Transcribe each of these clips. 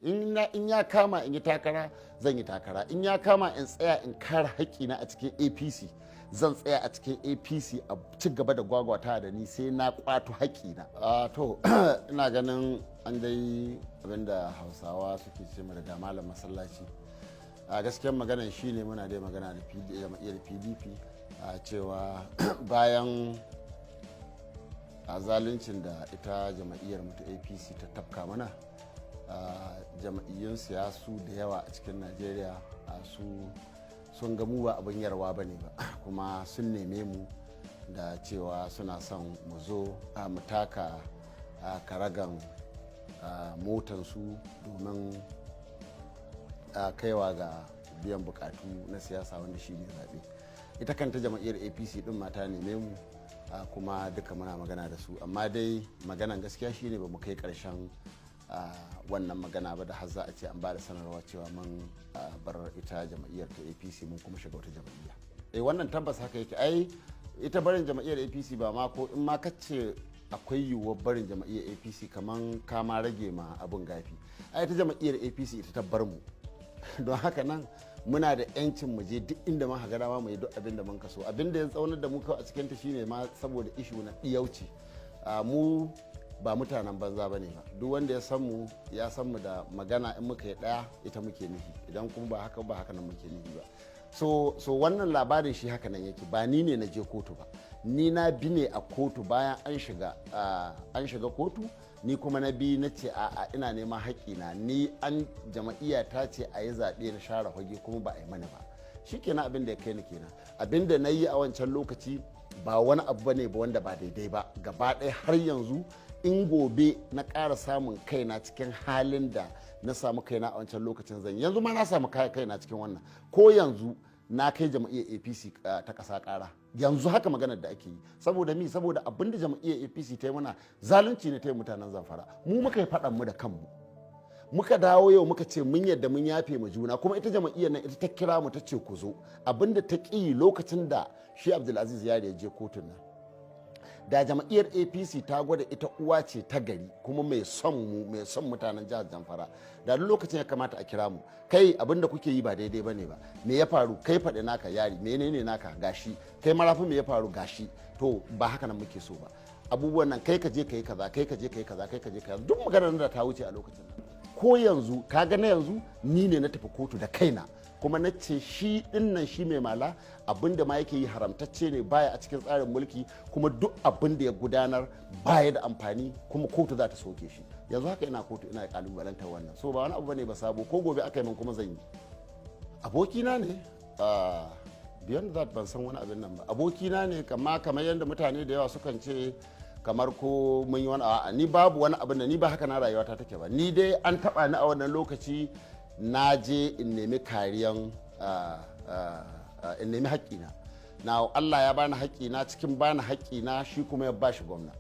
In ya kama in yi takara, zan yi takara. In ya kama in tsaya in kare haƙƙina a cikin APC, zan tsaya a cikin APC a ci gaba da gwagwata da ni sai na kwato haƙƙina. To, ina ganin an dai abinda Hausawa suke ce mu riga malam masallaci. A gaskiyar maganan shine muna dai magana da jam'iyyar PDP a cewa bayan a zaluncin da ita jam'iyyar mu ta APC ta tafka mana, jam'iyyun siyasu da yawa a cikin Najeriya su sun ga mu ba abin yarwa ba ne ba, kuma sun neme mu da cewa suna son mu zo mu taka karagan motansu domin kaiwa ga biyan bukatu na siyasa, wanda shi ne zaɓe. Ita kanta jam'iyyar APC din mata neme mu, kuma duka muna magana da su. Amma dai maganan gaskiya shine ba mu kai ƙarshen wannan magana ba da har za a ce an ba da sanarwa cewa mun bar ita jam'iyyar ta APC mun kuma shiga wata jam'iyya. Eh, wannan tabbas haka yake. Ai ita barin jam'iyyar APC ba ma ko in ma kace akwai yiwuwar barin jam'iyyar APC, kaman kama rage ma abun gafi. Ai ita jam'iyyar APC ita ta bar mu. Don haka nan muna da yancin mu je duk inda muka ga dama, mu yi duk abin da mun kaso. Abin da ya tsaunar da mu kawai a cikin ta shine ma saboda issue na ɗiyauci. Mu ba mutanen banza ba ne ba. Duk wanda ya san mu ya san mu da magana. In muka yi ɗaya, ita muke nufi. Idan kuma ba haka ba, haka nan muke nufi ba. So wannan labarin shi haka nan yake. Ba ni ne na je kotu ba, ni na bi ne a kotu. Bayan an shiga kotu, ni kuma na bi na ce a'a, ina neman haƙƙina. Ni an jama'iyya ta ce a yi zaɓe na share fage, kuma ba a yi mana ba. Shikenan, abin da ya kai ni kenan. Abin da na yi a wancan lokaci ba wani abu bane ba wanda ba daidai ba gaba ɗaya. Har yanzu, in gobe na ƙara samun kaina cikin halin da na samu kaina a wancan lokacin, zan yanzu ma na samu kaina cikin wannan. Ko yanzu na kai jam'iyyar APC ta ƙasa ƙara yanzu haka maganar da ake yi. Saboda mi? Saboda abin da jam'iyyar APC ta yi mana zalunci ne ta yi. Mutanen Zamfara mu muka yi faɗan mu da kanmu, muka dawo yau muka ce mun yadda, mun yafe ma juna. Kuma ita jam'iyyar nan ita ta kira mu ta ce ku zo. Abinda ta ƙi lokacin da shi Abdulaziz Yari ya je kotun nan, da jam'iyyar APC ta gwada ita uwa ce ta gari kuma mai son mu, mai son mutanen jihar Zamfara, da duk lokacin ya kamata a kira mu: kai, abin da kuke yi ba daidai bane ba. Me ya faru? Kai faɗi naka. Yari, menene naka? Gashi. Kai Marafi, me ya faru? Gashi. To, ba haka nan muke so ba abubuwan nan. Kai ka je ka yi kaza, kai ka je ka yi kaza, kai ka je ka yi. Duk maganar da ta wuce a lokacin nan. Ko yanzu ka ga na yanzu ni ne na tafi kotu da kaina, kuma na ce shi dinnan, shi Mai Mala, abin da ma yake yi haramtacce ne, baya a cikin tsarin mulki, kuma duk abin da ya gudanar baya da amfani, kuma kotu za ta soke shi. Yanzu haka ina kotu ina kalubalantar wannan. So ba wani abu bane ba sabo. Ko gobe aka yi min kuma zan yi. Abokina ne. Beyond that ban san wani abin nan ba. Abokina ne, kama kamar yadda mutane da yawa sukan ce kamar ko mun yi wani. A'a, ni babu wani abin da ni ba haka na rayuwata take ba. Ni dai an taba ni a wannan lokaci, na je in nemi kariyan, in nemi haƙƙina na. Allah ya bani haƙƙina. Cikin bani haƙƙina, shi kuma ya bashi gwamna.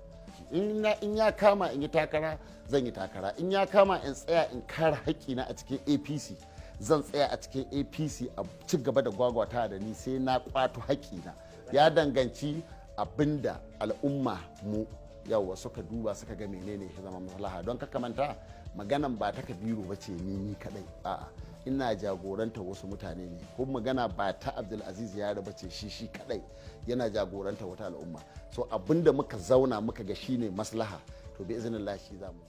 In ya kama in yi takara, zan yi takara. In ya kama in tsaya in kare haƙƙina a cikin APC, zan tsaya a cikin APC a ci gaba da gwagwata da ni sai na kwato haƙƙina. Ya danganci abinda al'umma mu yawa suka duba, suka ga menene ya zama maslaha. Don manta maganan ba ta Kabiru ba ce ni kadai. A'a, ina jagoranta wasu mutane ne. Ko magana ba ta Abdulaziz Yari ba ce shi shi kadai, yana jagoranta wata al'umma. So abinda muka zauna muka ga shine maslaha, to bi izinin shi za mu